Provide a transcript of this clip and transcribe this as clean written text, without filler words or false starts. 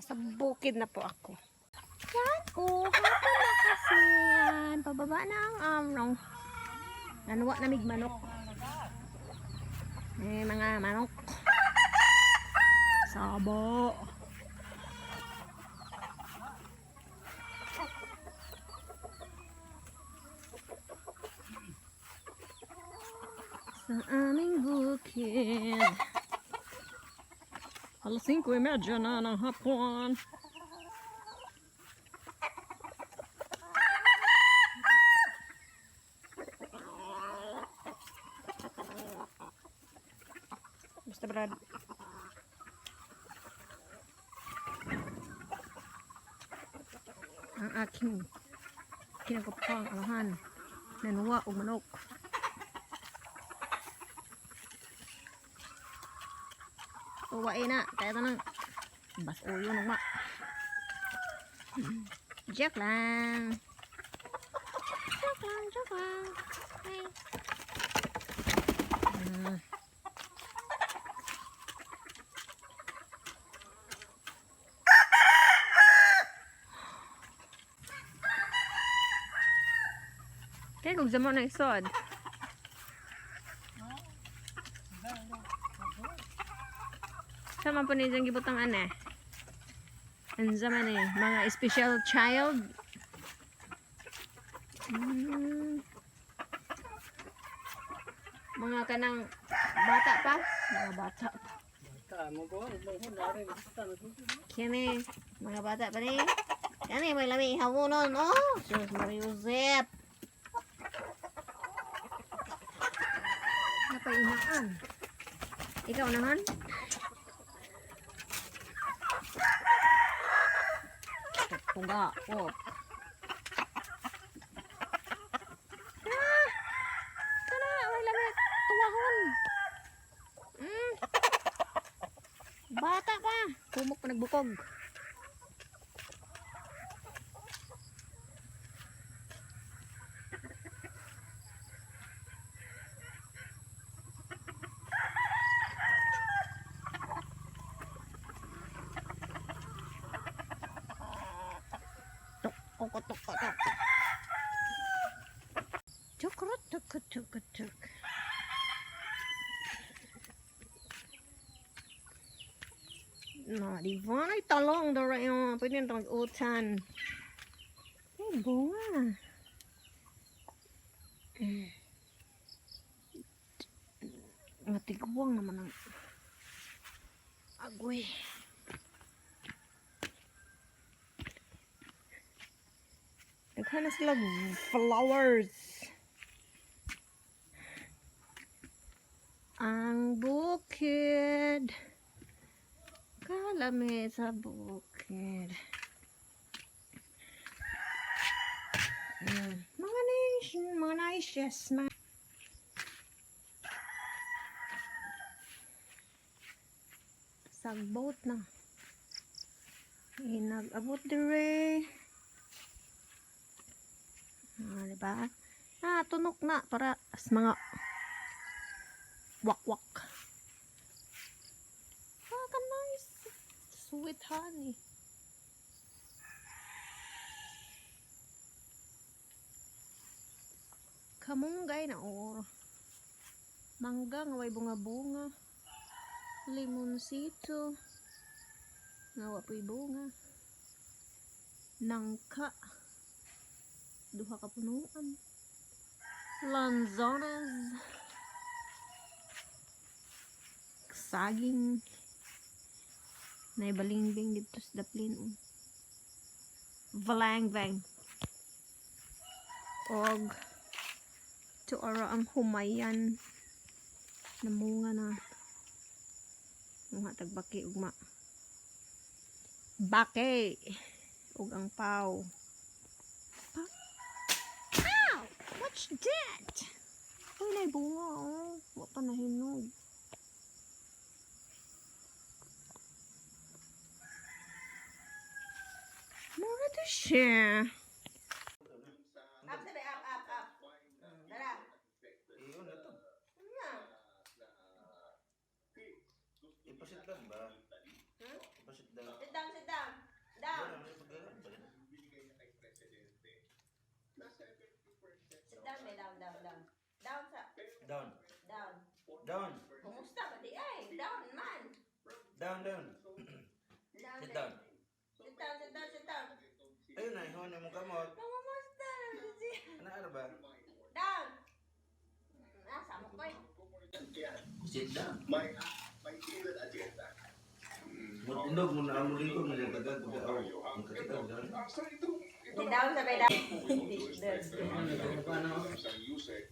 Nasa bukid na po ako. Yan po, hapon na kasi yan. Pababa na ang amrong. Nanuwa na mig manok. May mga manok. Sabo. Sa aming bukid. Alas 5:30 na ng hapon. Basta, Brad. Ang aking kinagupang alahan. Nanuwa og manok. Uwain na. Kaya tanang. Bas uyo nung ma. Joke lang. Joke lang, joke lang. Hey. Kaya kung zaman na isod. Sama po ni diyang gibutang ane. Ansa man eh, mga special child. Mga kanang bata pa. Mga bata pa. Kini, mga bata pa ni. Kani, may lami hawonon, oh! Sus Mariusep! Napainaan. Ikaw naman? Tuga, oh. Ah! Kana, may lami. Tuwahon. Bata pa. Kumok pa nagbukog. Tok, tok, tok, tok. Tuk, tuk, tuk, tuk. Na, di ba? Ay, talong dara yun. Pwede na mag-utan. Ay, bunga. Nga tigwang naman ang agoy. Daghan na sila flowers. Ang bukid. Kalami sa bukid. Mga nice, mga nice, yes, mga Sagbot na. Eh, nag-abot dire. Ah, diba? Ah, tunok na para sa mga wakwak. Ah, ka nice. Sweet honey. Kamunggay na or. Mangga nga way bunga-bunga. Limoncito. Nga wa po'y bunga. Nangka. Duha ka punuan. Lanzones. Saging. Naibalingbing dito sa daplin. Oh. Valangvang. Og tuara ang humayan. Namunga na. Mga tagbaki ugma. Baki. Ug ang pau. Ow! What's that? Uy, nay bunga oh. Wa pa nahinog. Mura to siya. Up, sabi, up, up, up. Dara. Iyon na to. Na. Ipasit lang ba? Ipasit lang. Sit down, sit down. Sabay down, down, down. Down sa Down. Down. Down. Kumusta ba di ay? Down man. Down, down. Down. Sit down. Sit down, sit down, sit down. Ayun na, ihon mo kamot. Nangumusta na siya. Ano ara ba? Down. Ah, samo ko eh. Sit down. May hidden agenda. Mutindog mo na ang lingkod mo dyan tagal pag aw. Ang kakita mo dyan. Sir, ito Down sabay down. Down. Down. Sa USEC.